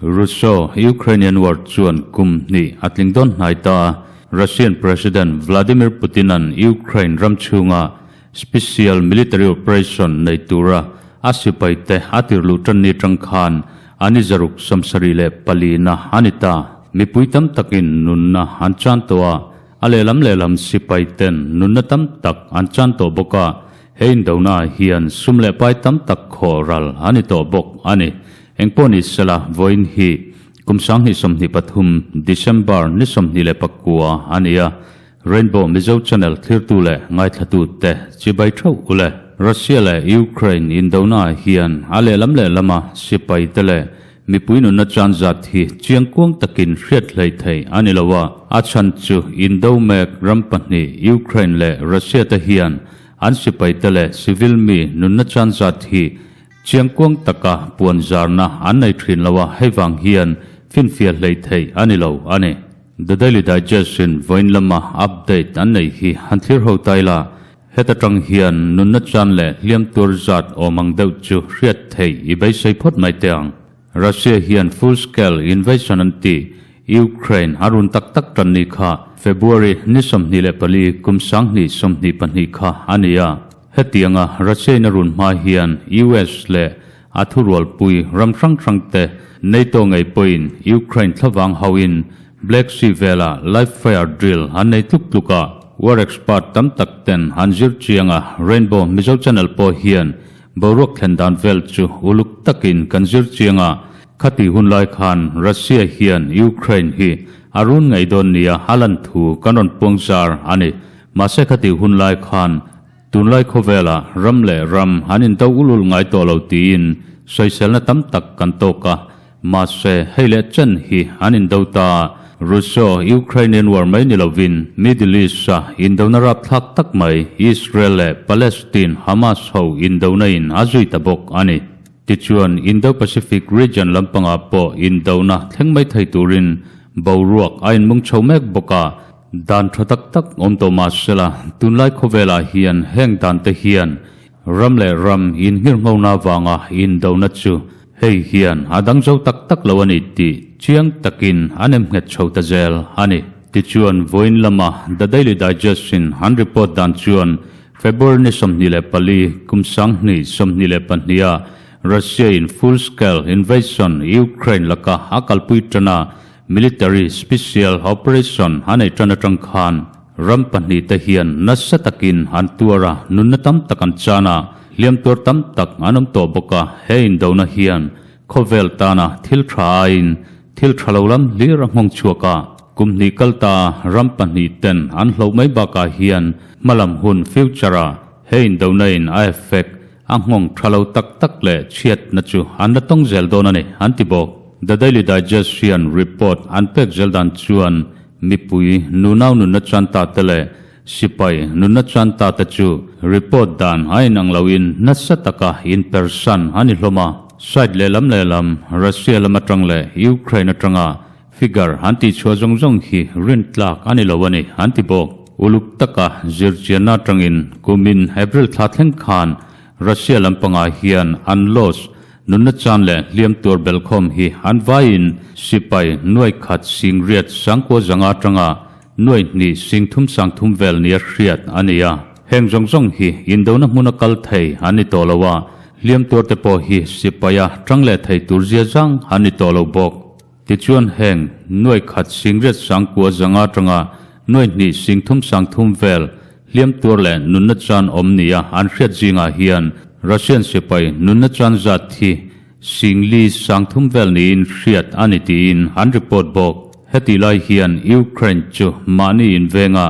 Russo-Ukrainian War chuan kum hnih a tling dawn hnai ta. Russian President Vladimir Putin-a'n Ukraine ram chhunga Special Military Operation nei tura a sipaite a tirluh tan ni tang khan a ni zaruk 74 na a ni ta. Mipui tam takin nunna an chan tawh a, a lehlam lehlam sipaiten nunna tam tak an chan tawh bawk a, he indona ah hian sum leh pai tam tak khawh ral a ni tawh bawk a ni. Engpawh ni sela vawiin hi kum 2023 December ni 29 a ni a, Rainbow Mizo Channel thlirtu leh ngaithlatute chibai theuh u le. Russia leh Ukraine indona ah hian a lehlam lehlama sipaite leh mipui nunna chan zat hi chiangkuang takin hriat hlei theih a ni lo a, a chhan chu indo mek ram pahnih Ukraine leh Russia te hian an sipaite leh civil mi nunna chan zat hi chiangkuang taka puan zarna an nei thin lo a, hei vang hian finfiah hlei theih a ni lo a ni. The Daily Digest in vawiin lama update an nei hi han thlir ho ta ila, heta tang hian nunna chan leh hliam tur zat awm ang deuh chu hriat theih i beisei phawt mai teh ang. Russia hian full scale invasion an ti, Ukraine a run tak tak tan ni kha February ni 24 kum 2022 kha a ni a. Hetianga Russia in a run hma hian US leh a thurualpui ram hrang hrang te NATO ngei pawhin Ukraine thlavang hauhin Black Sea vela live fire drill an nei tluk tluk a, war expert tam tak ten an zir chiang a, Rainbow Mizo Channel pawh hian boruak thlen dan vel chu uluk takin kan zir chiang a, khati hun lai khan Russia hian Ukraine hi a run ngei dawn nia a lan thu kan rawn puang zar a ni. Mahse khati hun lai khan Tunlai khawvelah ram leh ram an indo ul ul ngai tawh lo tiin sawiselna tam tak kan tawk a, mahse hei leh chen hi an indo ta. Russo-Ukrainian war mai ni lovin Middle East-a indona rapthlak tak mai Israel leh Palestine Hamas ho indona in a zui ta bawk a ni. Tichuan Indo-Pacific region lampangah pawh indona thleng mai thei turin boruak a inmung chho mek bawk a, Dan tha tak tak awm tawh mah sela, tunlai khawvelah hian heng dan te hian ram leh ram inhngirhnghona avanga indona chu hei hian a dang zo tak tak lo a ni tih chiang takin an emnghet chho ta zel a ni. Tichuan, vawiin lama The Daily Digest in an report dan chuan February ni 24 kum 2022 ah Russia in full scale invasion Ukraine laka a kalpui tan a, Military Special Operation a nei tan atang khan ram pahnihte hian nasa takin an tuar a, nunna tam tak an chan a, hliam tuar tam tak an awm tawh bawk a, he indona hian khawvel tana thil tha aiin thil tha lo lam hlir a nghawng chhuak a, kum hnih kal ta ram pahnihten an hloh mai bakah hian hmalam hun future ah he indona in a effect A nghawng tha lo tak tak leh chhiatna chu an la tawng zel dawn a ni, an ti bawk. The Daily Digest hian report an pek zel dan chuan mipui nunau nunna chan ta te leh sipai nunna chan ta te chu report dan a inang loin nasa taka inpersan a ni hlawm a. Side lehlam lehlam, Russia lam atang leh Ukraine atanga Figure an tihchhuah zawng zawng hi rintlak a ni lo a ni, an ti bawk. Uluk taka zirchianna atangin kumin April thla thleng khan Russia lampangah hian an loss nunna chan leh hliam tuar belkhawm hi an vaiin sipai nuai khat sing riat sangkua zanga atanga nuai hnih sing thum sang thum vel nia hriat a ni a. Heng zawng zawng hi indona hmuna kal thei an ni tawh lo a, hliam tuar te pawh hi sipaia tang leh thei tur zia zang an ni tawh lo bawk. Tichuan heng nuai khat sing riat sangkua zanga atanga nuai hnih sing thum sang thum vel hliam tuar leh nunna chan awm nia an hriat zingah hian Russian sipai nunna chan zat hi sing li sang thum vel niin hriat a ni tiin an report bawk. Hetih lai hian Ukraine chu mahni invenga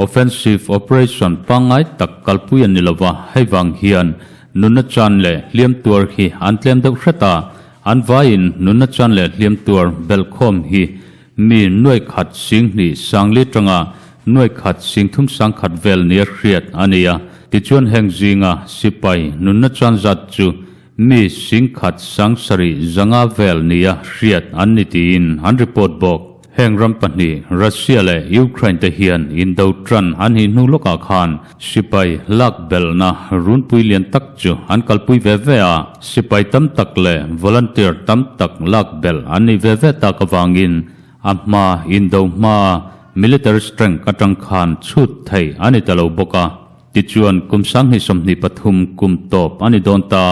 offensive operation pangngai tak kalpui an ni lova, hei vang hian nunna chan leh hliam tuar hi an tlem deuh hret a, An vaiin nunna chan leh hliam tuar belhkhawm hi mi nuai khat sing hnih sang li tanga nuai khat sing thum sang khat vel nia hriat a ni a. Tichuan heng zinga sipai nunna chan zat chu mi sing khat sang sarih zanga vel nia hriat an ni tiin an report bawk. Heng ram pahnih, Russia leh Ukraine te hian indo tan an hih hnu lawkah khan sipai lak belhna runpui lian tak chu an kalpui ve ve a. Sipai tam tak leh volunteer tam tak lak belh an nih ve ve tak avangin a hma indo hmaa military strength atang khan chhut theih a ni ta lo bawk a. Tichuan kum 2023 kum tawp a ni dawn ta.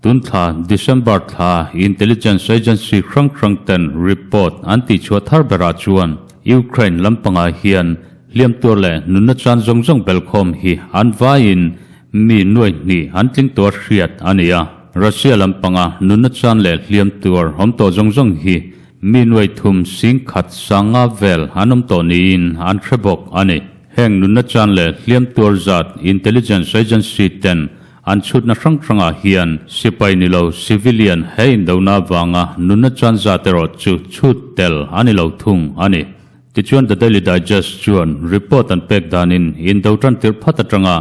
Tun thla December thla Intelligence Agency hrang hrang ten report an tihchhuah thar berah chuan Ukraine lampangah hian hliam tuar leh nunna chan zawng zawng belkhawm hi an vaiin mi nuai hnih an tling tuar hriat a ni a. Russia lampanga nunna chan leh hliam tuar awm tawh zawng zawng hi mi nuai thum sing khat sanga vel an awm tawh niin an hre bawk a ni. Heng nunna chan leh hliam tuar zat Intelligence Agency ten An chhutna hrang hrangah hian sipai ni lo civilian he indona avanga nunna chan zat erawh chu chhut tel a ni lo thung a ni. Tichuan The Daily Digest chuan report an pek danin indo tan tirh phat atanga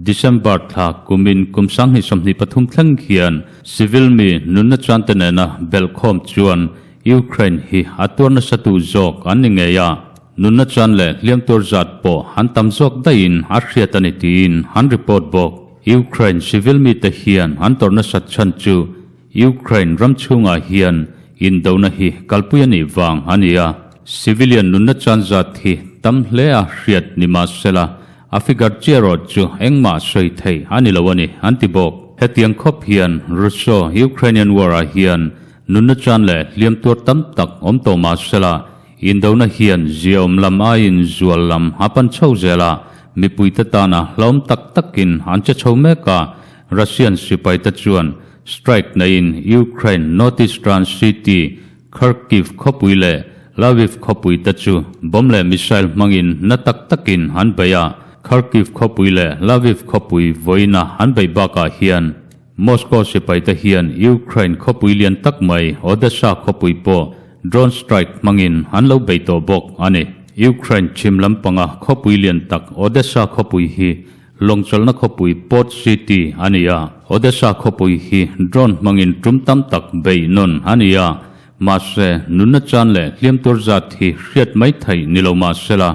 December thla kumin kum 2023 thleng hian civil mi nunna chan te nena belhkhawm chuan Ukraine hi a tuar nasa tu zawk an ni ngei a. Nunna chan leh hliam tur zat pawh an tam zawk daihin a hriat a ni tiin an report bawk. Ukraine civil mite hian an tawrh nasat chhan chu Ukraine ram chhungah hian indona hi kalpui a nih vang a ni a. Civilian nunna chan zat hi tam hle a hriat ni mah sela a figure chiah erawh chu engmah sawi theih a ni lo a ni an ti bawk. Hetiang khawp hian Russo-Ukrainian war-ah hian nunna chan leh hliam tuar tam tak awm tawh mah sela Indona hian ziaawm lam aiin zual lam a pan chho zel a, mipuite tana hlauhawm tak takin an che chho mek a, Russian sipaite chuan strike neiin Ukraine northeastern city Kharkiv khawpui leh Lviv khawpui te chu bomb leh missile hmangin na tak takin an bei a, Kharkiv khawpui leh Lviv khawpui vawiina an bei bakah hian Moscow sipaite hian Ukraine khawpui lian tak mai Odessa khawpui pawh drone strike hmangin an lo bei tawh bawk a ni. Ukraine chhim lampanga khawpui lian tak Odessa khawpui hi lawngchawlhna khawpui port city a ni a. Odessa khawpui hi drone hmangin tum tam tak bei nawn a ni a. Mahse, nunna chan leh hliam tur zat hi hriat mai theih ni lo mahsela,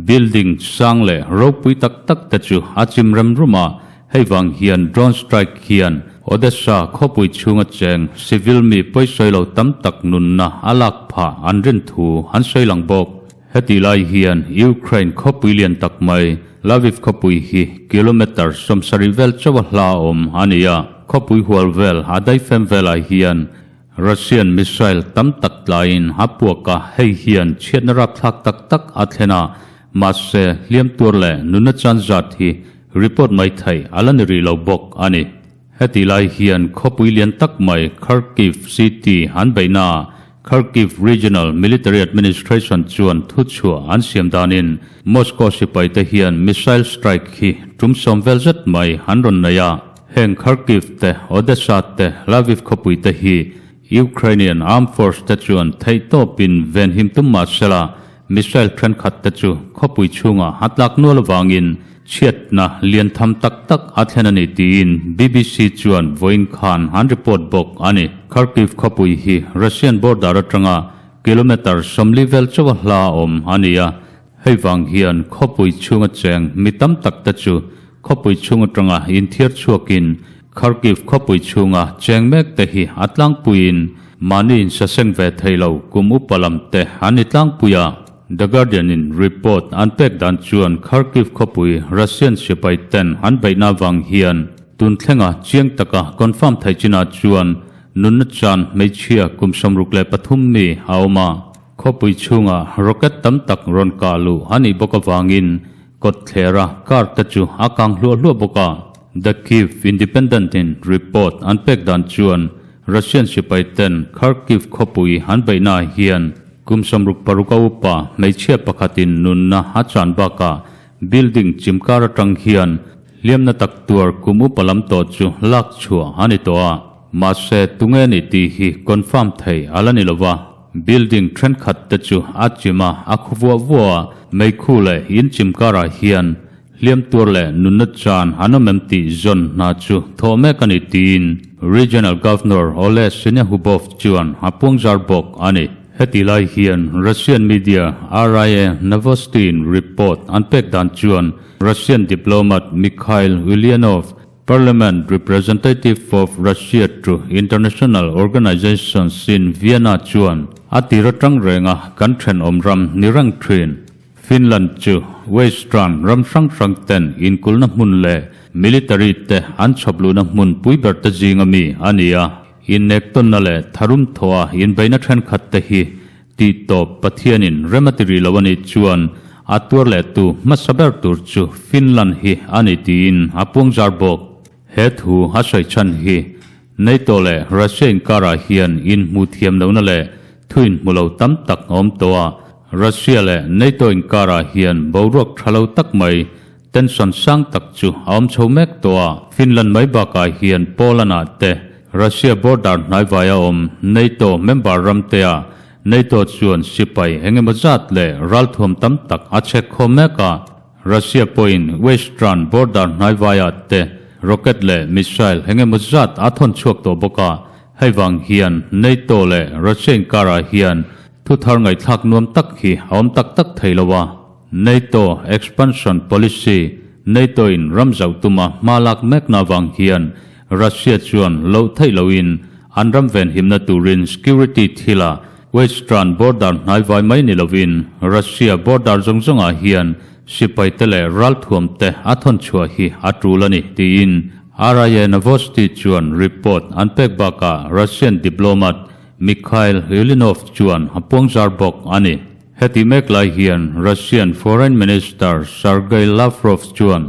building sang leh ropui tak tak te chu a chim rem rum a, hei vang hian drone strike hian Odessa khawpui chhunga cheng civil mi pawisawi lo tam tak nunna a lak phah an rin thu an sawi lang bawk. Heti lai hian Ukraine khawpui lian tak mai Lviv khawpui hi kilometre 70 vel chauh a hla awm a ni a, khawpui hual vel a daifem velah hian Russian missile tam tak tlaiin a puak a, hei hian chhiatna rapthlak tak tak a thlen a, mahse hliam tur leh nunna chan zat hi report mai theih a la ni rih lo bawk a ni. Heti lai hian khawpui lian tak mai Kharkiv city an beihna ah Kharkiv Regional Military Administration chuan thuchhuah an siam danin Moscow sipaite hian missile strike hi tum sawm vel zet mai an rawn nei a, Heng Kharkiv te, Odessa te, Lviv khawpui te hi Ukrainian Armed Force te chuan theihtawpin venhim tum mah sela, missile thenkhat te chu khawpui chhungah a tlak nual avangin chhiatna lian tham tak tak a thlen a ni tiin BBC chuan vawiin khan an report bawk a ni. Kharkiv khawpui hi Russian border atanga kilometre 40 vel chauh a hla awm a ni a, Hei vang hian khawpui chhunga cheng mi tam tak te chu khawpui chhung atanga inthiar chhuakin Kharkiv khawpui chhunga cheng mek te hi a tlangpuiin mahni insaseng ve thei lo kum upa lam te an ni tlangpui a. The Guardian in report an pek dan chuan Kharkiv khawpui Russian sipai ten an beihna vang hian tun thlenga chiang taka confirm theih chinah chuan nunna chan hmeichhia kum 63 mi a awm a. Khawpui chhungah rocket tam tak rawn kah luh a nih bawk avangin kawtthlera car te chu a kang hluah hluah bawk a. The Kyiv Independent in report an pek dan chuan Russian sipai ten Kharkiv khawpui an beihnaah hian kum 66 a upa hmeichhia pakhatin nunna a chan bakah building chimkar atang hian hliamna tak tuar kum upa lam tawh chu lak chhuah a ni tawh a. Mahse tunge ni tih hi confirm thei a la ni lova. Building thenkhat te chu a chim a, a khu vuah vuah a, meikhu leh in chim karah hian hliam tur leh nunna chan an awm em tih zawn hna chu thawh mek a ni tiin Regional Governor Oleh Syniehubov chuan a puangzar bawk a ni. Heti lai hian Russian media RIA Novosti-in report an pek dan chuan Russian diplomat Mikhail Ulyanov, Parliament representative of Russia to International Organizations in Vienna chuan a tir atang renga kan thenawm ram ni reng thin. Finland chu Western ram hrang hrang ten inkulna hmun leh military te an chhawp luhna hmun pui ber te zinga mi a ni a. Innektawnna leh tharum thawha inbeihna thenkhat te hi tih tawp Pathianin rem a ti rih lo a nih chuan a tuar leh tu hmasa ber tur chu Finland hi a ni tiin a puang zar bawk. He thu a sawi chhan hi NATO leh Russia inkarah hian inhmuh thiam lohna leh thu inhmu lo tam tak a awm tawh a, Russia leh NATO inkarah hian boruak tha lo tak mai Tension sang tak chu a awm chho mek tawh a, Finland mai bakah hian Poland-ah te, Russia border hnaivaia awm NATO member ramtea NATO chuan sipai eng emaw zat leh ralthuam tam tak a chhek khawm mek a, Russia pawhin Western border hnaivaiah te rocket leh missile eng emaw zat a thawn chhuak tawh bawk a, hei vang hian NATO leh Russia inkarah hian thu thar ngaihthlak nuam tak hi a awm tak tak thei lo a. NATO expansion policy, NATO in ram zauh tuma hma lak mekna avang hian Russia chuan loh theih loin an ram venhimna turin security thila Western border hnaivai mai ni lovin Russia border zawng zawngah hian sipai te leh ralthuam te a thawn chhuah hi a tul a ni tiin RIA Novosti chuan report an pek bakah Russian diplomat Mikhail Yulinov chuan a puangzar bawk a ni. Heti mek lai hian Russian Foreign Minister Sergei Lavrov chuan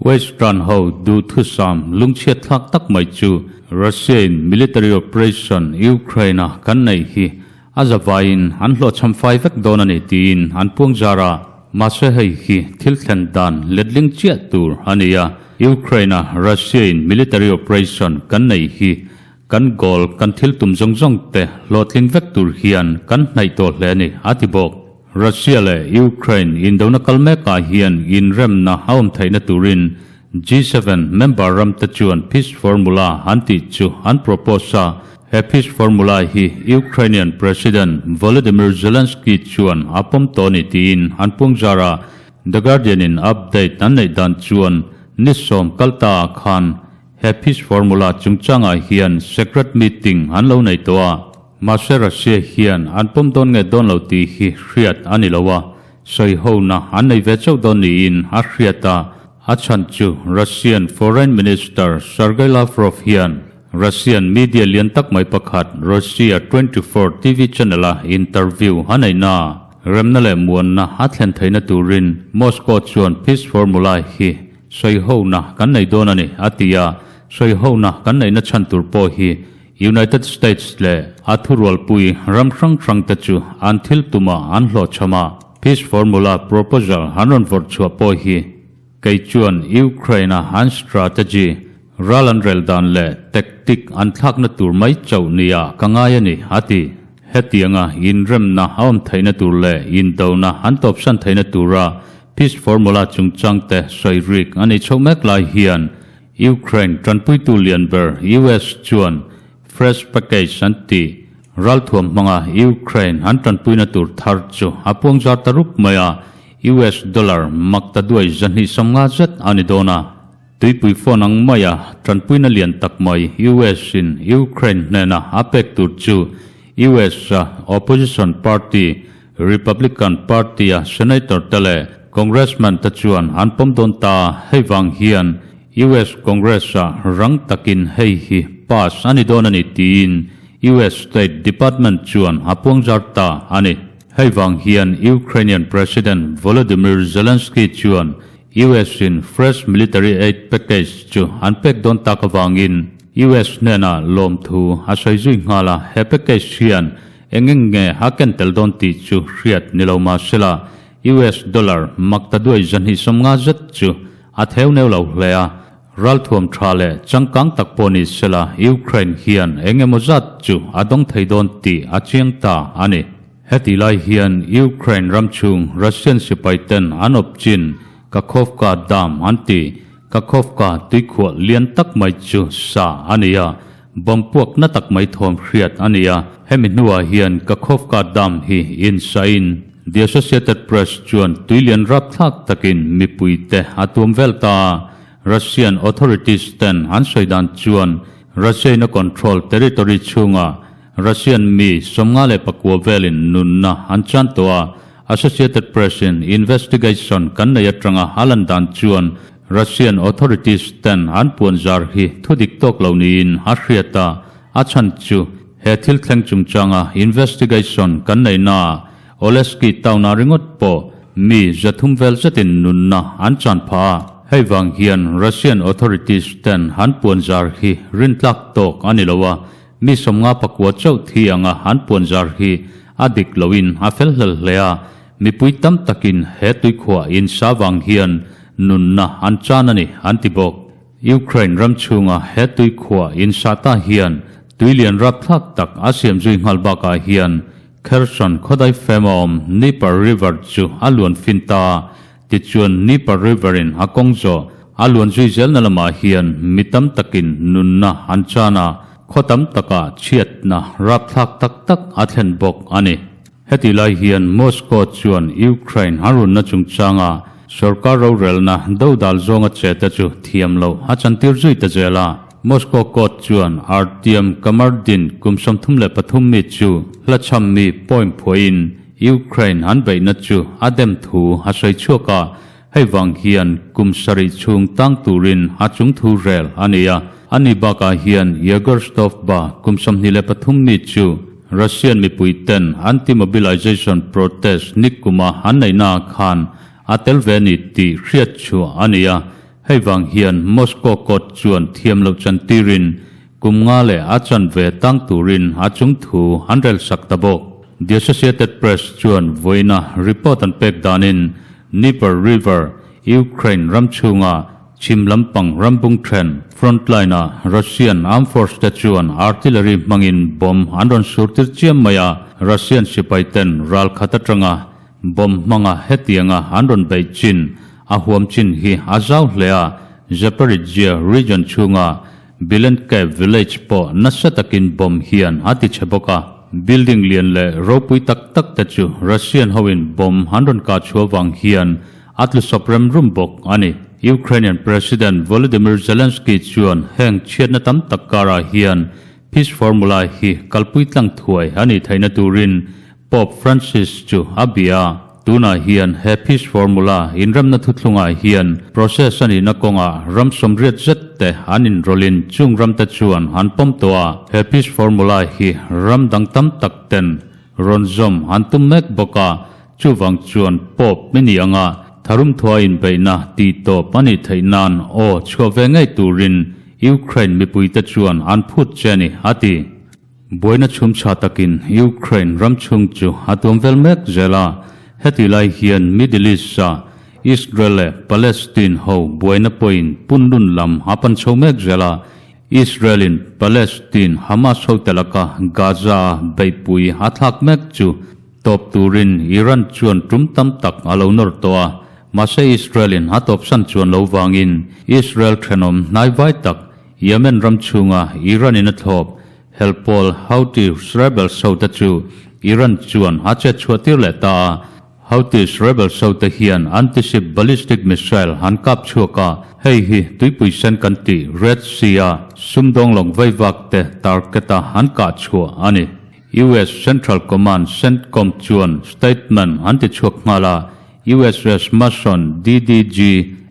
Western ho duhthusam lungchhiat thlak tak mai chu Russia-in military operation Ukraine-a kan neih hi a zavaiin an hlawhchham fai vek dawn a ni tiin an puang zar a. Mahse hei hi thil thlen dan letling chiah tur a ni a, Ukraine-a Russia-in military operation kan neih hi Kan goal, kan thil tum zawng zawng te hlawhtling vek tur hian kan hnaih tawh hle a ni, a ti bawk. Russia leh Ukraine indona kal mekah hian inremna a awm theihna turin G7 member ram te chuan peace formula an tih chu an propose a. He peace formula hi Ukrainian President Volodymyr Zelensky chuan a pawm tawh a ni tiin an puang zar a. The Guardian in update an neih dan chuan ni sawm kal ta ah khan He peace formula chungchangah hian secret meeting an lo nei tawh a, mahse Russia hian an pawm dawn nge dawn lo tih hi hriat a ni lo a, sawihona an nei ve chauh dawn niin a hriat a, a chhan chu Russian Foreign Minister Sergei Lavrov hian Russian media lian tak mai pakhat Russia 24 TV channel-a interview a neih na remna leh muanna a thlen theihna turin Moscow chuan peace formula hi Sawihona kan nei dawn a ni, a ti a. Sawihona kan neihna chhan tur pawh hi United States leh a thurualpui ram hrang hrangte chu an thil tumah an hlawhchham a. Peace Formula proposal an rawn vawrh chhuah pawh hi kei chuan Ukraine-a an strategy, ral an rel dan leh tactic an thlakna tur mai chauh nia ka ngai a ni, a ti. Hetianga inremna a awm theihna tur leh indona an tawpsan theihna tura Peace Formula chungchang te sawi rik a nih chhoh mek lai hian Ukraine tanpuitu lian ber US chuan Fresh Package an tih ralthuam hmanga Ukraine an tanpuina tur thar chu a puang zar ta rup mai a, US dollar mak ta duai 250 zet a ni dawn a. Tuipui phone ang maia tanpuina lian tak mai US in Ukraine hnena a pek tur chu US a opposition party Republican Party a Senator te leh Congressman te chuan an pawm dawn ta. Hei vang hian US Congress ah rang takin hei hi pass a ni dawn a ni tiin US State Department chuan a puangzar ta a ni. Hei vang hian Ukrainian President Volodymyr Zelensky chuan US in fresh military aid package chu an pek dawn tak avangin US hnenah lawmthu a sawi zui nghal a, he package hian eng eng nge a ken tel dawn tih chu hriat ni lo mah sela US dollar mak ta duai 250 zet chu a theu neu lo hle a, ralthuam tha leh changkang tak pawh ni sela Ukraine hian eng emaw zat chu a dawng thei dawn tih a chiang ta a ni. Heti lai hian Ukraine ram chhung Russian sipai ten an awp chin Kakhovka Dam an ti. Kakhovka tuikhuah lian tak mai chu sa a ni a. Bomb puak na tak mai thawm hriat a ni a, hemi hnuah hian Kakhovka Dam hi insain The Associated Press chuan tuilian rapthlak takin mipuite a tuam vel ta a. Russian authorities ten an sawi dan chuan Russia in a control territory chhungah Russian mi 54 velin nunna an chan tawh a, Associated Press in investigation kan nei atanga a lan dan chuan Russian authorities ten an puan zar hi thu dik tawk lo niin a hriat a, a chhan chu he thil thleng chungchanga investigation kan nei naah Oleski town ah ringawt pawh mi 300 vel zetin nunna an chan phah a. Hei vang hian Russian authorities ten an puan zar hi rintlak tawk a ni lo a, Mi 59 chauh thi anga an puanzar hi a dik loin a fel hlel hle a, mipui tam takin he tuikhuah insa vang hian nunna an chan a ni an ti bawk. Ukraine ram chhunga he tuikhuah insa ta hian tuilian rapthlak tak a siam zui nghal bakah hian Kherson khawdai fema awm Dnieper River chu a luan fin ta a, Tichuan Dnieper River in a kawng zawh a luan zui zelna lamah hian mi tam takin nunna an chan a, khaw tam takah chhiatna rapthlak tak tak a thlen bawk a ni. Heti lai hian Moscow chuan Ukraine a runna chungchanga sorkar rorelna dodal zawnga che te chu thiam loh a chantir zui ta zel a. Moscow court chuan Artyom Kamardin kum 33 mi chu hlachham mi point phuahin Ukraine an beihna chu a dem thu a sawi chhuak a, hei vang hian kum sarih chhung tang turin a chung thu rel a ni a. Ani bakah hian Yegor Stovba kum 23 mi chu Russian mipui ten anti-mobilization protest nikuma an neihnaah khan a tel ve ni tih hriat chhuah a ni a, hei vang hian Moscow court chuan thiam loh chantirin Kum nga leh a chanve tang turin a chung thu an rel sak ta bawk. The Associated Press chuan vawiina report an pek danin Dnieper River, Ukraine ram chhunga chhim lampang rambung then, front line-ah Russian armed force te chuan artillery hmangin bomb an rawn sur tir chiam mai a, Russian sipai ten ral khat atanga bomb hmanga hetianga an rawn beih chin a huam chin hi a zau hle a, Zaporizhzhia region chhunga Bilenke village pawh nasa takin bomb hian a ti chhe bawk a. Building lian leh ropui tak tak te chu Russian hoin bomb an rawn kah chhuah vang hian a tlu sawp rem rum bawk a ni. Ukrainian President Volodymyr Zelensky chuan heng chhiatna tam tak karah hian peace formula hi kalpui tlang thuai a nih theihna turin Pope Francis chu a bia a, tunah hian he peace formula inremna thuthlungah hian process a nihna kawngah ram sawmriat zet te an inrawlhin chung ramte chuan an pawm tawh a, he peace formula hi ram dang tam tak ten rawn zawm an tum mek bawk a, chuvang chuan Pope mi ni anga tharum thua inbeihna tih tawp a nih theih nan aw chhuah ve ngei turin Ukraine mipuite chuan an phut che a ni, a ti. Buaina chhum chha takin Ukraine ram chhung chu a tuam vel mek zel a, heti lai hian Middle East-a Israel leh Palestine ho buaina pawhin punlun lam a pan chho mek zel a, Israel-in Palestine Hamas ho te laka Gaza-a beihpui a thlak mek chu tawp turin Iran chuan tum tam tak a lo nawr tawh a, mahse Israel-in a tawpsan chuan lo vangin Israel thenawm hnaivai tak Yemen ram chhunga Iran-in a thlawp helpawl Houthis rebels hote chu Iran chuan a chet chhuah tir leh ta a. Houthis rebels hote hian anti-ship ballistic missile an kap chhuak a, hei hi tuipui sen kan tih Red Sea-a sumdawng lawng vaivak te target-a an kah chhuah a ni. US Central Command, CENTCOM, chuan statement an ti chhuak nghal a, USS Mason DDG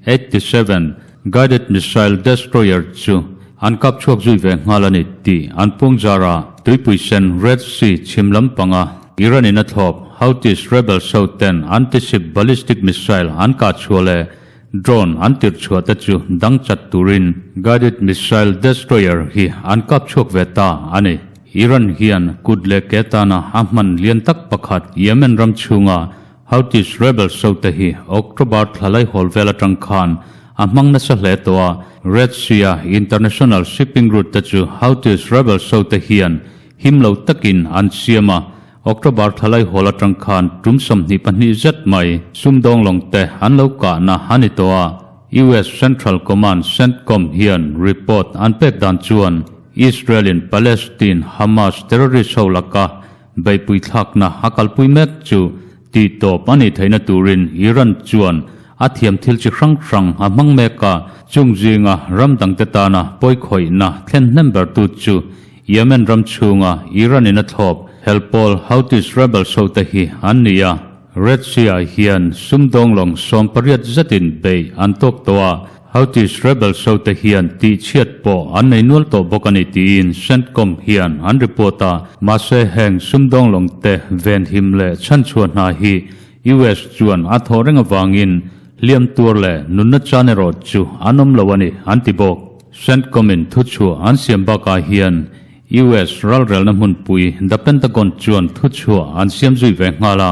87 guided missile destroyer chu an kap chhuak zui ve nghal a ni tih an puang zar a. Tuipui sen Red Sea chhim lampanga Iran in a thlawp Houthis rebels ho ten anti-ship ballistic missile an kah chhuah leh drone an tirh chhuah te chu dang chat turin guided missile destroyer hi an kap chhuak ve ta a ni. Iran hian kut leh ke tana a hman lian tak pakhat Yemen ram chhunga Houthis rebels ho te hi October thla laihawl vel atang khan a hmang nasa hle tawh a, Red Sea-a international shipping route te chu Houthis rebels ho te hian him lo takin an siam a, October thla laihawl atang khan tum 22 zet mai sumdawng lawng te an lo kahna a ni tawh a, US Central Command, CENTCOM, hian report an pek dan chuan. Israel-in Palestine Hamas terrorist ho laka beihpui thlakna a kalpui mek chu tihtawp a nih theihna turin Iran chuan a thiam thil chi hrang hrang a hmang mek a, chung zinga ram dangte tana pawikhawihna thlen hnem bertu chu Yemen ram chhunga Iran-in a thlawp helpawl Houthis rebels hote hi an ni a. Red Sea-ah hian sumdawng lawng 18 zetin beih an tawk tawh a, Houthis rebels hote hian tihchhiat pawh an nei nual tawh bawk a ni tiin Centcom hian an report a. Mahse heng sumdawng lawngte venhim leh chhanchhuah hna hi US chuan a thawh reng avangin hliam tuar leh nunna chan erawh chu an awm lo a ni an ti bawk. Centcom-in thuchhuah an siam bakah hian US ralrelna hmunpui The Pentagon chuan thuchhuah an siam zui ve nghal a.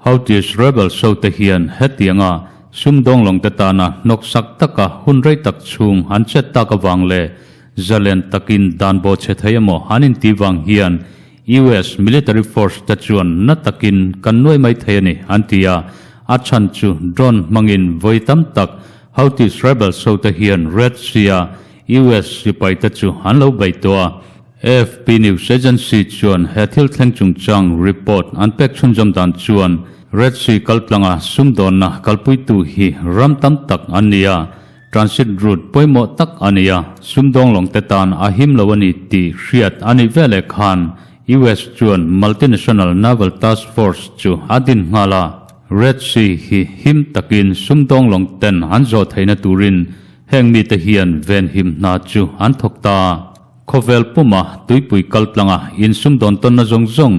Houthis rebels hote hian hetianga sumdawng lawngte tana hnawksak taka hun rei tak chhung an chet tak avang leh zalen takin dan bawh chhe thei emaw an inti vang hian US military force te chuan na takin kan nuai mai thei a ni an ti a. A chhan chu drone hmangin vawi tam tak Houthis rebels hote hian Red Sea-a US sipaite chu an lo bei tawh a, AFP news agency chuan he thil thleng chungchang report an pek chhunzawm dan chuan Red Sea kaltlanga sumdawnna kalpuitu hi ram tam tak an ni a, transit route pawimawh tak a ni a, sumdawng lawngte tan a him lo a ni tih hriat a nih veleh khan US chuan Multinational Naval Task Force chu a din nghal a, Red Sea hi him takin sumdawng lawngten an zawh theihna turin Heng mite hian venhim hna chu an thawk ta a, khawvel puma tuipui kaltlanga insumdawn tawnna zawng zawng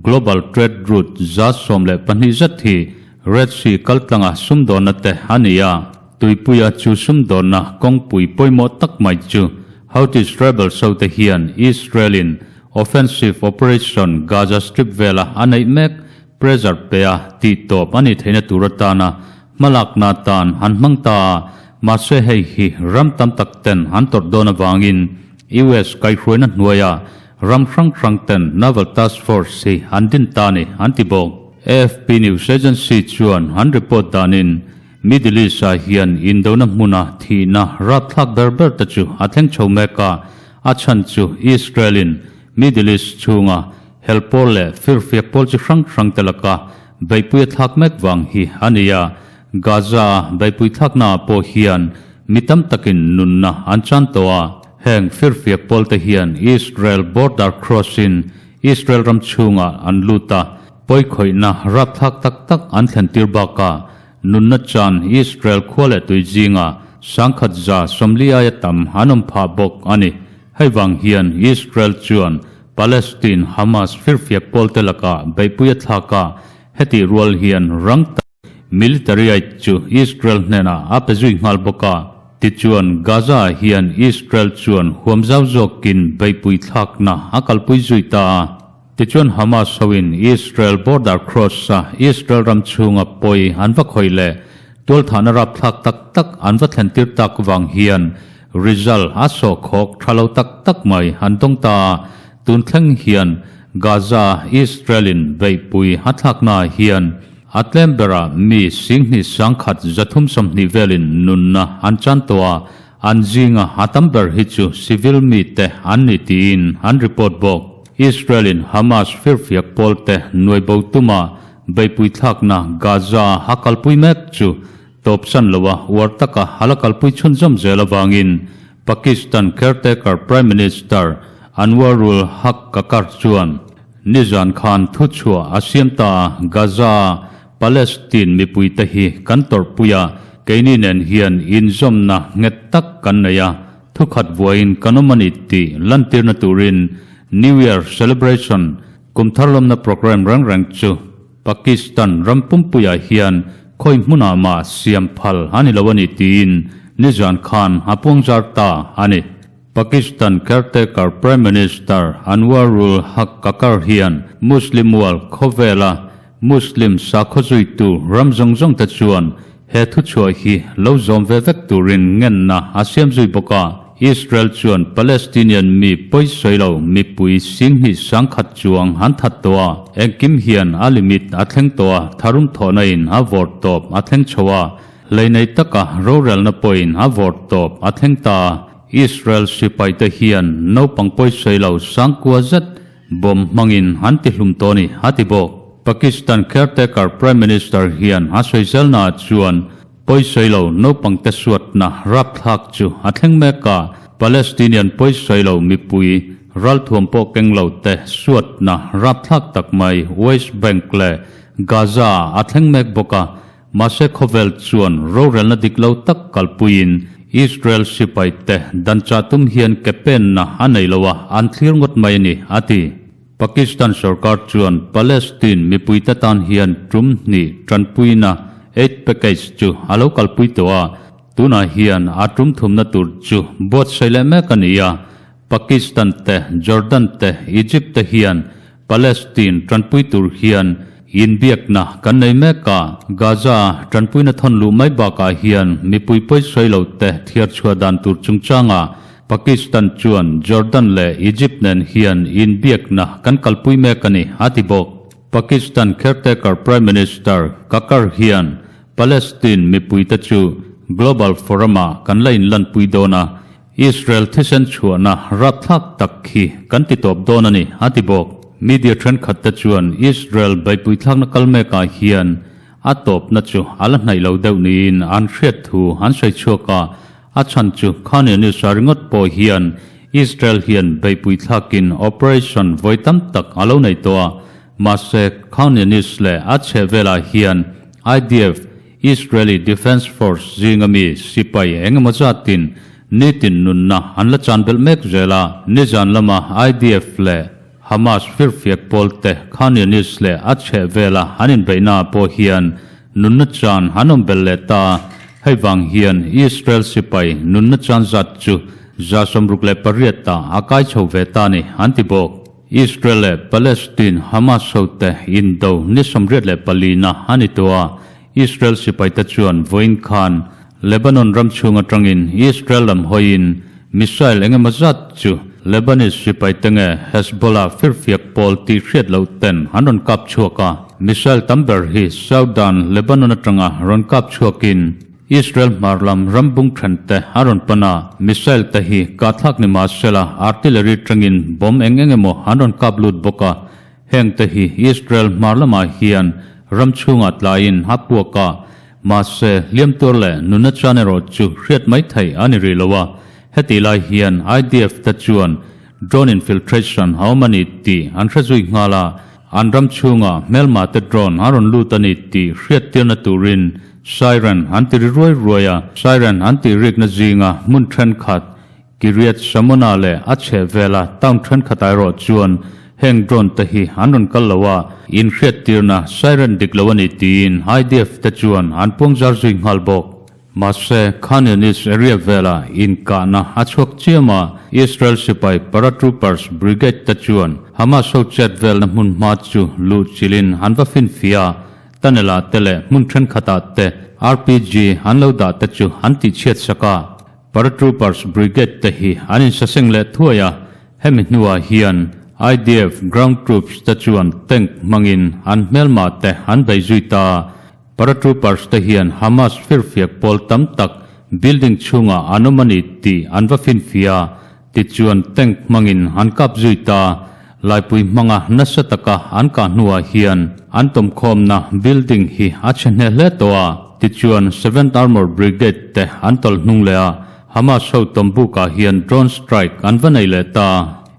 Global Trade Route 12 zet hi Red Sea kaltlanga sumdawnna te a ni a. Tuipuia chu sumdawnna kawngpui pawimawh tak mai chu Houthis rebels hote hian Israel-in offensive operation Gaza Strip vela a neih mek pressure pea tihtawp a nih theihna tur atana Hmalakna tan an hmang ta a, mahse hei hi ram tam tak ten an tawrh dawn avangin US kaihhruaina hnuaia ram hrang hrang ten Naval Task Force hi an din ta a ni, an ti bawk. AFP news agency chuan an report danin Middle East-ah hian indona hmuna thihna rapthlak ber ber te chu a thleng chho mek a, a chhan chu Israel-in Middle East chhunga hel pawl leh firfiak pawl chi hrang hrang te laka Beihpui a thlak mek vang hi a ni a, Gaza-a beihpui thlaknaah pawh hian mi tam takin nunna an chan tawh a. Heng firfiak pawlte hian Israel border cross-in Israel ram chhungah an lut a, pawikhawihna rapthlak tak tak an thlentir bakah nunna chan Israel khua leh tui zinga 1140 aia tam an awm phah bawk a ni. Hei vang hian Israel chuan Palestine Hamas firfiak pawlte lakah beihpui a thlak a, hetih rual hian rang tak military aid chu Israel hnenah a pe zui nghal bawk a. Tichuan, Gaza-ah hian Israel chuan huam zau zawkin beihpui thlakna a kalpui zui ta a. Tichuan Hamas hoin Israel border cross-a Israel ram chhunga pawi an va khawih leh tualthahna rapthlak tak tak an va thlentir tak vang hian Rizal a sawhkhawk tha lo tak tak mai an tawng ta a, tun thleng hian Gaza Israel-in beihpui a thlaknaah hian a tlem berah mi 2130 velin nunna an chan tawh a, an zinga a tam ber hi chu civil mite an ni tiin an report bawk. Israel-in Hamas firfiak pawlte nuaibo tuma beihpui thlakna Gaza a kalpui mek chu Tawpsan loa uar taka a la kalpui chhunzawm zel avangin Pakistan caretaker Prime Minister Anwarul Haq Kakar chuan nizan khan thuchhuah a siam ta a, Gaza-a Palestine mipuite hi kan tawrhpui a, keini nen hian inzawmna nghet tak kan nei a, thukhat vuain kan awm a ni tih lantirna turin New Year Celebration kum tharlawmna programme reng reng chu Pakistan ram pumpuiah hian khawi hmunah mah siam phal a ni lo a ni tiin nizan khan a puangzar ta a ni. Pakistan caretaker Prime Minister Anwarul Haq Kakar hian Muslim world khawvela Muslim sakhaw zuitu ram zawng zawng te chuan He thuchhuah hi lo zawm ve vek turin ngenna a siam zui bawk a, Israel chuan Palestinian mi pawi sawi lo mipui 20,100 chuang an that tawh a, engkim hian a limit a thleng tawh a, tharum thawhna in a vawrh tawp a thleng chho a, hleinei taka rorelna pawhin a vawrh tawp a thleng ta a. Israel sipaite hian naupang pawisawi lo sangkua zet bomb hmangin an tihlum tawh a ni, a ti bawk. Pakistan caretaker Prime Minister hian a sawi zelnaah chuan pawisawi lo naupangte suatna rapthlak chu a thleng mek a, Palestinian pawisawi lo mipui ralthuam pawh keng lo te suatna rapthlak tak mai West Bank leh Gaza-ah a thleng mek bawk a, Mahse khawvel chuan rorelna dik lo tak kalpuiin Israel sipai te dan chah tum hian ke penna a nei lo a, an thlir ngawt mai a ni, a ti. Pakistan sorkar chuan Palestine mipuite tan hian tum hnih tanpuina aid package chu a lo kalpui tawh a, tunah hian a tum thumna tur chu buatsaih leh mek a ni a. Pakistan te, Jordan te, Egypt te hian Palestine tanpui tur hian inbiakna kan nei mek a, Gaza tanpuina thawn luh mai bakah hian mipui pawisawi lo te thiar chhuah dan tur chungchangah Pakistan chuan Jordan leh Egypt nen hian inbiakna kan kalpui mek a ni, a ti bawk. Pakistan caretaker Prime Minister Kakar hian Palestine mipuite chu Global Forum-ah kan la inlanpui dawn a, Israel thisen chhuahna rapthlak tak khi kan ti tawp dawn a ni, a ti bawk. Media thenkhat te chuan Israel beipuithlakna kal mekah hian a tawpna chu a la hnaih lo deuh niin an hriat thu an sawi chhuak a, a chhan chu Khan Younis a ringawt pawh hian Israel hian beipuithlakin operation vawi tam tak a lo nei tawh a, mahse Khan Younis leh a chhehvelah hian IDF Israeli Defence Force zinga mi sipai eng emaw zatin nitin nunna an la chan belh mek zel a, nizan lama IDF leh Hamas firfiak pawlte Khan Younis leh a chheh vela an inbeihnaah pawh hian nunna chan an awm belh leh ta a, hei vang hian Israel sipai nunna chan zat chu 68 ah a kai chho ve ta a ni, an ti bawk. Israel leh Palestine Hamas hote indo ni 84 na a ni tawh a, Israel sipaite chuan vawiin khan Lebanon ram chhung atangin Israel lam hawiin missile eng emaw zat chu Lebanese sipaite nge Hezbollah firfiak pawl tih hriat loh ten an rawn kap chhuak a, missile tam ber hi Southern Lebanon atanga rawn kap chhuakin Israel hmar lam ram bung then te a rawn pan a, missile te hi kahthlak ni mah sela artillery tangin bomb eng eng emaw an rawn kap lut bawk a, heng te hi Israel hmar lamah hian ram chhungah tlaiin a puak a, mahse hliam tur leh nunna chan erawh chu hriat mai theih a ni rih lo a, hetih lai hian IDF te chuan drone infiltration a awm a ni tih an hre zui nghal a, An ram chhungah hmelma te drone a rawn lut a ni tih hriattirna turin siren an ti ri ruai ruai a, siren an tih rikna zinga hmun thenkhat Kiryat Shmona leh a chhehvela town thenkhatah erawh chuan heng drone te hi an rawn kal lo a, inhriattirna siren dik lo a ni tiin IDF te chuan an puangzar zui nghal bawk. Mahse, Khan Younis area vela inkahna a chhuak chiam a, Israel sipai Paratroopers Brigade te chuan Hamas ho chet velna hmun hma chu luh chilhin an va finfia a, tunnel ah te leh hmun thenkhatah te RPG an lo dah te chu an tihchhiat sak a. Paratroopers Brigade te hi an insaseng leh thuai a, hemi hnuah hian IDF ground troops te chuan tank hmangin an hmelma te an bei zui ta a. Paratroopers te hian Hamas firfiak pawl tam tak building chhungah an awm a ni tih an va finfia a, tichuan tank hmangin an kap zui ta. Laipui hmanga nasa taka an kah hnuah hian an tawmkhawmna building hi a chhe hneh hle tawh a, tichuan Seventh Armour Brigade te an tawlh hnung leh a, Hamas ho tawmbukah hian drone strike an va nei leh ta.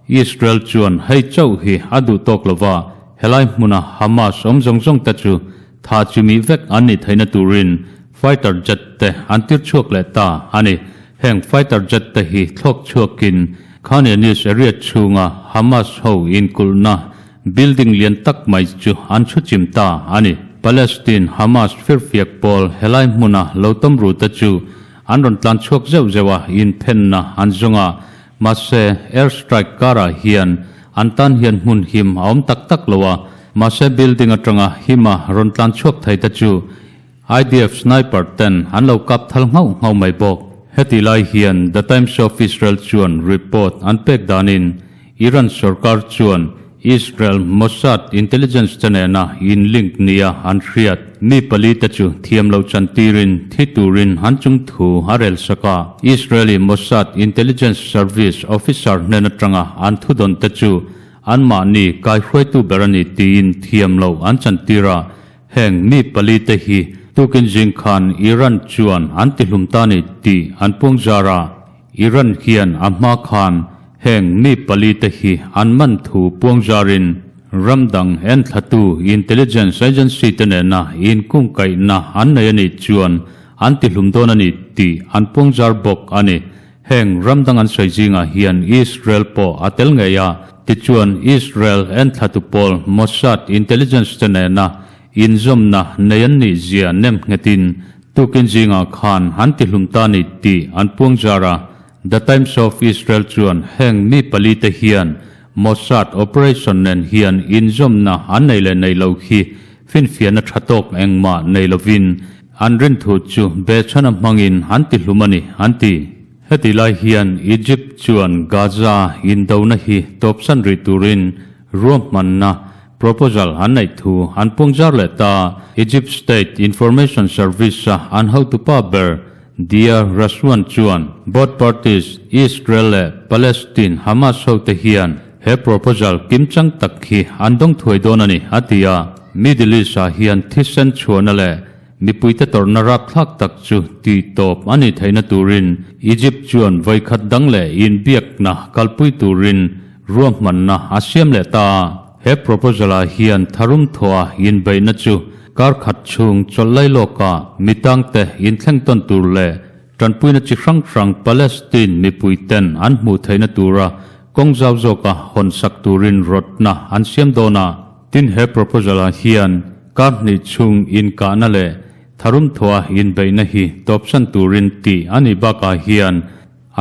Israel chuan hei chauh hi a duh tawk lova, helai hmuna Hamas awm zawng zawng te chu Tha chimi vek an nih theihna turin fighter jet te an tir chhuak leh ta a ni. Heng fighter jet te hi thlawk chhuakin Khan Younis area chhunga Hamas ho inkulhna building lian tak mai chu an chhu chim ta a ni. Palestine Hamas firfiak pawl helai hmuna lo tawm ru te chu an rawn tlan chhuak zeuh zeuh a, inphenna an zawng a, mahse air strike karah hian An tan hian hmun him a awm tak tak lo a, mahse building atanga hima rawn tlan chhuak thei te chu IDF sniper ten an lo kap thal nghauh nghauh mai bawk. Hetih lai hian The Times of Israel chuan report an pek danin Iran sorkar chuan Israel Mossad intelligence te nena in link nia an hriat mi palite chu thiam lo chantirin thi turin an chung thu a rel sak a. Israeli Mossad intelligence service officer hnen atanga an thudawn te chu anmahni kaihruaitu ber a ni tiin thiam lo an chantir a. Heng mi palite hi tukin zing khan Iran chuan an tihlum ta ni tih an puangzar a. Iran hian a hma khan heng mi palite hi an man thu puangzarin ram dang enthlatu intelligence agency te nena inkungkaihna an nei a nih chuan an tihlum dawn a ni tih an puangzar bawk a ni. Heng ram dang an sawi zingah hian Israel pawh a tel ngei a, tichuan Israel enthlatu pawl Mossad intelligence te nena inzawmna nei an nih zia nem nghetin Tukin zingah khan an tihlum ta ni tih an puang zar a, The Times of Israel chuan heng mi palite hian Mossad operation nen hian inzawmna an nei leh nei lo hi finfiahna tha tawk engmah nei lovin an rinthu chu behchhana hmangin an tihlum a ni, an ti. Heti lai hian Egypt chuan Gaza indona hi tawpsan rih turin ruahmanna Proposal an neih thu an pung zar leh ta. Egypt State Information Service-a an hotupa ber Dia Raswan chuan both parties, Israel leh Palestine Hamas hote hian he proposal kimchang tak hi an dawng thuai dawn a ni, a ti a. Middle East-ah hian thisen chhuahna leh mipuite tawrhna rapthlak tak chu tih tawp a nih theihna turin Egypt chuan vawikhat dang leh inbiakna kalpui turin Ruahmanna a siam leh ta a, he proposal-ah hian tharum thawha inbeihna chu kar khat chhung chawlh lai lawka mi tangte inthleng tawn tur leh tanpuina chi hrang hrang Palestine mipuiten an hmuh theihna tura kawng zau zawka hawn sak turin rawtna an siam dawn a. Tin, he proposal-ah hian kar hnih chhung inkahna leh tharum thawha inbeihna hi tawpsan turin tih a nih bakah hian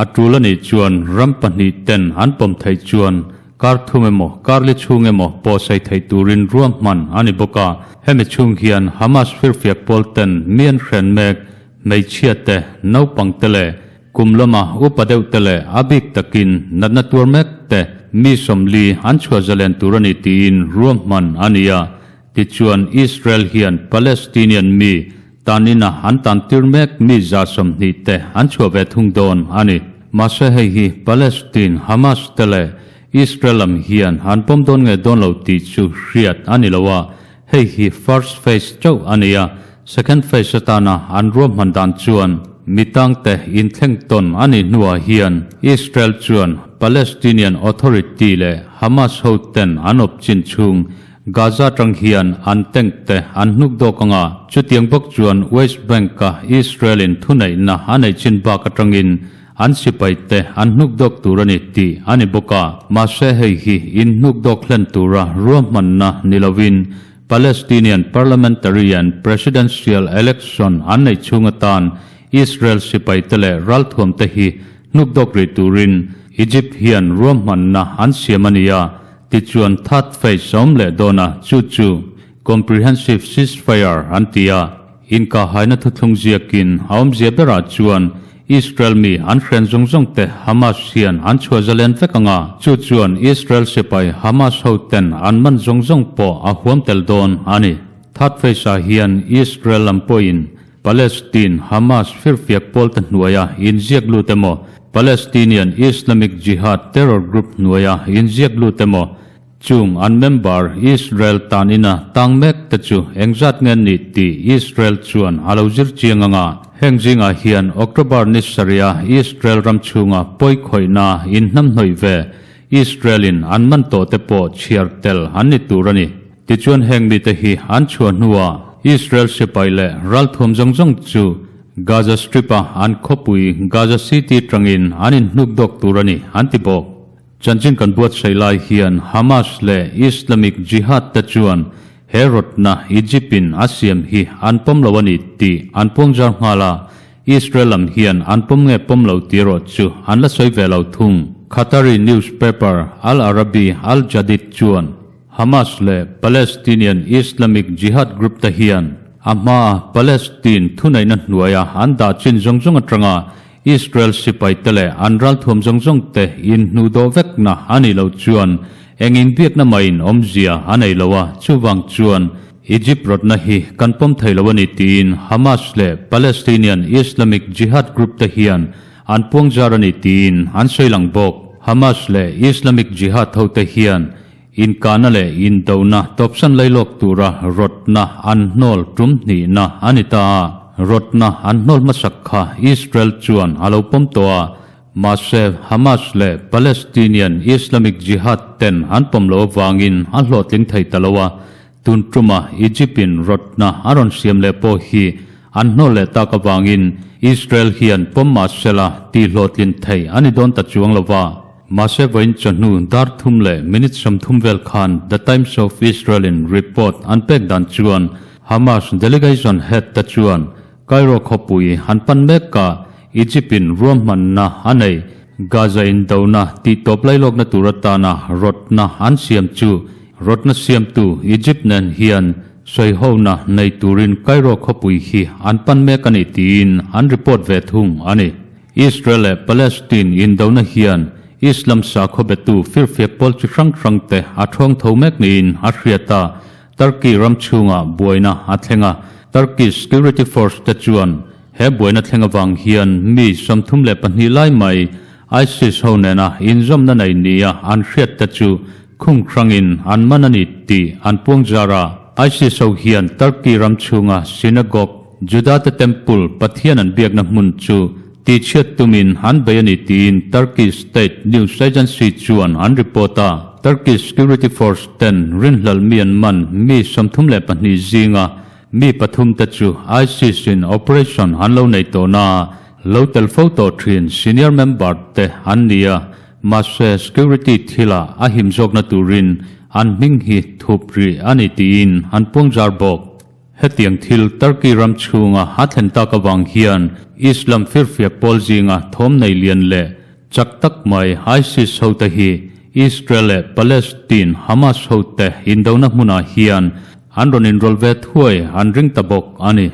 A tul a nih chuan ram pahnih ten an pawm theih chuan kar thum emaw kar li chhung emaw pawh sawi theih turin ruahman a ni bawk a. Hemi chhung hian Hamas firfiak pawl ten mi an hren mek, hmeichhia te, naupang te leh kum lama upa deuh te leh a bik takin natna tuar mek te mi 40 an chhuah zalen tur a ni tiin ruahman a ni a. Tichuan Israel hian Palestinian mi Tan ina an tan tir mek mi 120 te an chhuah ve thung dawn a ni. Mahse hei hi Palestine, Hamas te leh Israel lam hian an pawm dawn nge dawn lo tih chu hriat a ni lo a, hei hi first phase chauh a ni a, second phase atana an ruahman dan chuan mi tangte inthleng tawn a nih hnuah hian Israel chuan Palestinian Authority leh Hamas hoten an awp chin chhung Gaza atang hian an tank te an hnuk dawk anga, chutiang bawk chuan West Bank-a Israel-in thuneihna a neih chin bak atangin an sipai te an hnuk dawk tur a ni tih a ni bawk a. Mahse hei hi in hnuk dawk hlen tura ruahmanna ni lovin Palestinian parliamentary and presidential election an neih chhung atan Israel sipai te leh ralthuam te hi hnuk dawk rih turin Egypt hian ruahmanna an siam a ni a, Tichuan third phase a awm leh dawn a, chu chu Comprehensive Ceasefire an ti a, inkahhaina thuthlung ziakin a awmzia berah chuan Israel mi an hren zawng zawng te Hamas hian an chhuah zalen vek ang a, chu chuan Israel sipai Hamas ho ten an man zawng zawng pawh a huam tel dawn a ni. Third phase ah hian Israel lam pawhin Palestine Hamas firfiak pawlte hnuaia inziak lut emaw, Palestinian Islamic Jihad terror group hnuaia inziak lut emaw, chung an member Israel tan ina tang mek te chu engzat nge nih tih Israel chuan a lo zir chiang ang a. Heng zingah hian October ni sarih-a Israel ram chhunga pawi khawihna inhnamhnawih ve Israel-in an man tawh te pawh chhiar tel an ni tur a ni. Tichuan heng mite hi an chhuah hnuah Israel sipai leh ralthuam zawng zawng chu Gaza Strip-a an khawpui Gaza City tangin an inhnuk dawk tur a ni an ti bawk. Chanchin kan buatsaih lai hian Hamas leh Islamic Jihad te chuan he rawtna Egypt-in a siam hi an pawm lo a ni tih an puangzar nghal a, Israel lam hian an pawm nge pawm lo tih erawh chu an la sawi ve lo thung. Qatari newspaper Al Arabi Al Jadid chuan Hamas leh Palestinian Islamic Jihad group te hian a hmaa Palestine thuneihna hnuaia an dah chin zawng zawng atanga Israel sipai te leh an ralthuam zawng zawng te inhnuhdawh vekna a nih loh chuan Eng inbiakna mahin awmzia a nei lo a, chuvang chuan Egypt rawtna hi kan pawm thei lo a ni tiin Hamas leh Palestinian Islamic Jihad group te hian an puangzar a ni tiin an sawi lang bawk. Hamas leh Islamic Jihad hote hian inkahna leh indona tawpsan lailawk tura rawtna an hnawl tum hnihna a ni ta a, rawtna an hnawl hmasak kha Israel chuan a lo pawm tawh a, Mahse, Hamas leh Palestinian Islamic Jihad ten an pawm loh avangin a hlawhtling thei ta lo a, tun tuma Egypt-in rawtna a rawn siam leh pawh hi an hnawl leh tak avangin Israel hian pawm mahsela tihhlawhtlin thei a ni dawn ta chuang lo va. Mahse, vawiin chawhnu dar thum leh minute 30 vel khan The Times of Israel-in report an pek dan chuan Hamas delegation head te chuan Cairo khawpui han pan mek a, Egypt-in ruahmanna a nei. Gaza indona tih tawp lailawkna tur atana rawtna an siam chu rawtna siamtu Egypt nen hian sawihona nei turin Cairo khawpui hi an pan mek a ni tiin an report ve thung a ni. Israel leh Palestine indona hian Islam sakhaw betu firfiak pawl chi hrang hrangte a thawng tho mek niin a hriat a, Turkey ram chhungah buaina a thleng a, Turkish security force te chuan he buaina thleng avang hian mi 32 lai mai ISIS ho nena inzawmna nei nia an hriat te chu khung hrangin an man a ni tih an puang zar a. ISIS ho hian Turkey ram chhunga synagogue, Judate temple, Pathian an biakna hmun chu Tihchhiat tumin an bei a ni tiin Turkish state news agency chuan an report a. Turkish security force ten rinhlal mi an man mi 32 zinga mi pathum te chu ISIS in operation an lo nei tawh na lo tel fo tawh thin senior member te an ni a, mahse security thila a him zawkna turin an hming hi thup rih a ni tiin an puangzar bawk. Hetiang thil Turkey ram chhunga a thlen tak avang hian Islam firfiak pawl zinga thawm nei lian leh chak tak mai ISIS hote hi Israel leh Palestine Hamas hote indona hmunah hian an rawn inrawlh ve thuai an ring ta bawk a ni.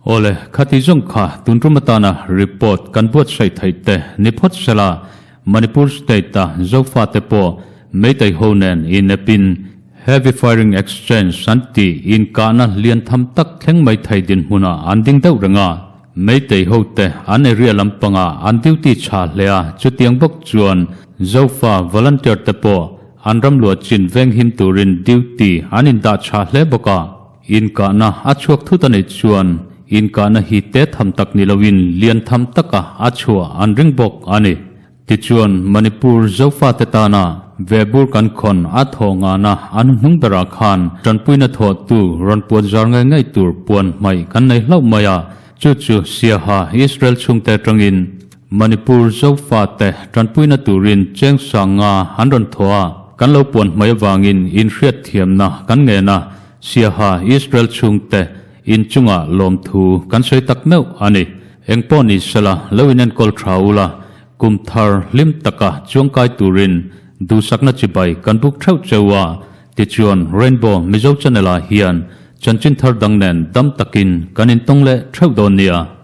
Awle, khati zawng kha tun tum atana report kan buatsaih theih te ni phawt sela Manipur state-a Zofate pawh Meitei ho nen inepin Heavy firing exchange an tih inkahna lian tham tak thleng mai thei dinhmunah an ding deuh reng a, Meitei hote an area lampangah an duty chha hle a, chutiang bawk chuan Zofa volunteer te pawh an ram luah chin venghim turin duty an indah chha hle bawk a. Inkahna a chhuak thut a neih chuan inkahna hi te tham tak ni loin lian tham taka a chhuah an ring bawk a ni. Tichuan, Manipur Zofate tana vehbur kan khawn a thawh ngahna an hnung berah khan tanpuina thawhtu rawn puan zar ngei ngei tur puan hmaih kan nei hlauh mai a, chu chu Siaha Israel chhungte atangin Manipur Zofate tanpuina turin cheng sang nga an rawn thawh a, kan lo puan hmaih avangin inhriatthiamna kan ngen a, Siaha Israel chhungte inchungah lawmthu kan sawi tak meuh a ni. Engpawh ni sela lo inenkawl tha ula, kum thar hlim taka chuangkai turin duhsakna chibai kan buk theuh cheu a, tichuan Rainbow Mizo Channel ah hian chanchin thar dang nen dam takin kan intawng leh theuh dawn nia.